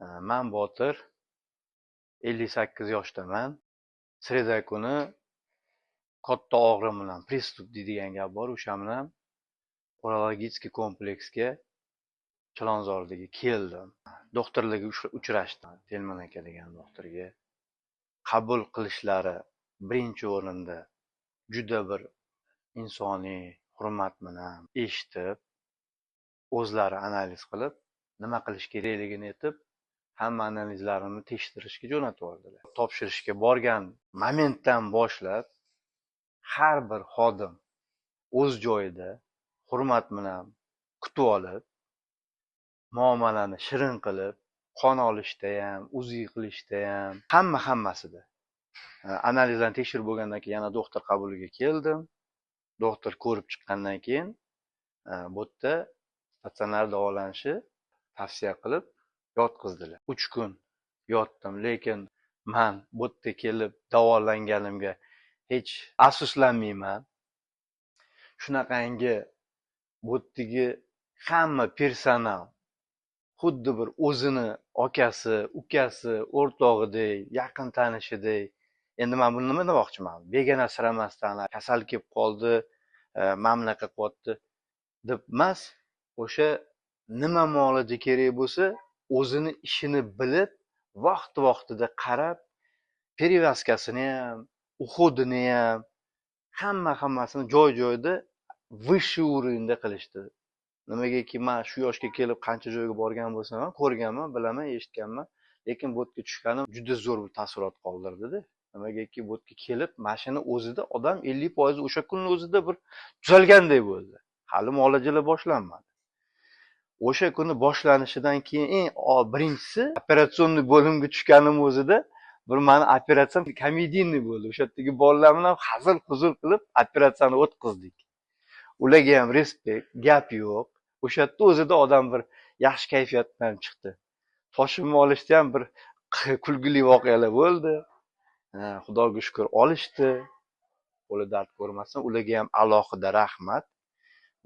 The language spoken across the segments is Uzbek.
Man Botir, 58 yoshdaman. Sreda kuni katta og'rim bilan, приступ deydigan gap bor, o'sha bilan urologический kompleksga Chilonzordagi keldim. Doktorlarga uchrashdim. Telman aka degan doktorga. Qabul qilishlari birinchi o'rinda juda bir insoniy hurmat bilan eshitib, o'zlari analiz qilib, nima qilish kerakligini aytib, hamma analizlarimni tekshirishga jo'natib yubordilar. Topshirishga borgan momentdan boshlab har bir xodim o'z joyida hurmat bilan kutib olib, muomalani shirin qilib, qon olishda ham, UZI qilishda ham, hammasida. Analizlarni tekshirib bo'lgandan keyin yana doktor qabuliga keldim. Doktor ko'rib chiqqandan keyin bu yerda statsionar davolanishi tavsiya qilib yotqizdilar. 3 kun yotdim, lekin men bu yerda kelib davolanganimga hech afsuslanmayman. Shunaqangi bu yerdagi hamma personal xuddi bir o'zini akasi, ukasi, o'rtog'idek, yaqin tanishidek. Endi men buni nima demoqchiman? Begonasiramasdan kasal kelib qoldi, mana bunaqa qilyapti deb emas, o'sha nima muolaja kerak bo'lsa, o'zini ishini bilib, vaqti-vaqtida qarab, перевязкасini ham, уходini ham, hammasini joy-joyida высший уровеньda qilishdi. Nimagaki men shu yoshga kelib qancha joyga borgan bo'lsam ham, ko'rganman, bilaman, eshitganman, lekin bu yerga tushganim juda zo'r bir taassurot qoldirdi-da. Nimagaki bu yerga kelib, mashina o'zida odam 50% o'sha kunning o'zida bir tuzalgandek bo'ldi. Hali muolajalar boshlanmadi. O'sha kuni boshlanishidan keyin eng birinchisi операционный bo'limga tushganim o'zida bir mani operatsiyam комедийный bo'ldi. O'sha yerdagi bolalar bilan hazil huzul qilib operatsiyani o'tkazdik. Ularga ham респект, gap yo'q. O'sha yerda o'zida odam bir yaxshi kayfiyat bilan chiqdi. Toshimni olishda ham bir kulgili voqealar bo'ldi. Xudoga shukr olishdi. Qo'li dard ko'rmasin, ularga ham alohida rahmat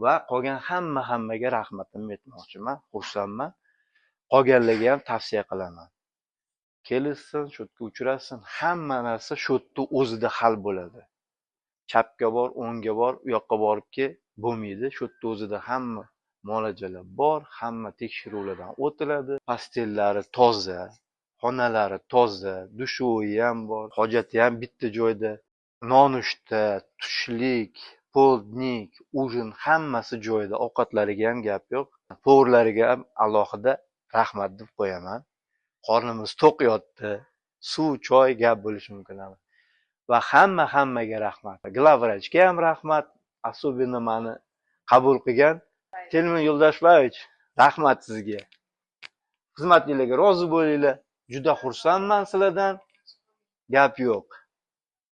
va qolgan hammaga rahmatimni aytmoqchiman, xursandman. Qolganlarga ham tavsiya qilaman. Kelishsin, shu yerga uchrasin, hamma narsa shu yerda o'zida hal bo'ladi. Chapga bor, o'ngga bor, u yoqqa boribki bo'lmaydi. Shu yerda o'zida hamma muolajalar bor, hamma tekshiruvlardan o'tiladi. Postellari toza, xonalari toza, dushoyi ham bor, hojati ham bitta joyda. Nonushta, tushlik, полдник, ужин hammasi joyida. Ovqatlariga ham gap yo'q. Поварлariga ham alohida rahmat deb qo'yaman. Qornimiz to'q yotdi. Suv, choy gap bo'lishi mumkin emas. Va hammaga rahmat. Главврачga ham rahmat. Особенно mani qabul qilgan Telman Yo'ldashbayevich, rahmat sizga. Xizmatingizga rozi bo'linglar. Juda xursandman sizlardan. Gap yo'q.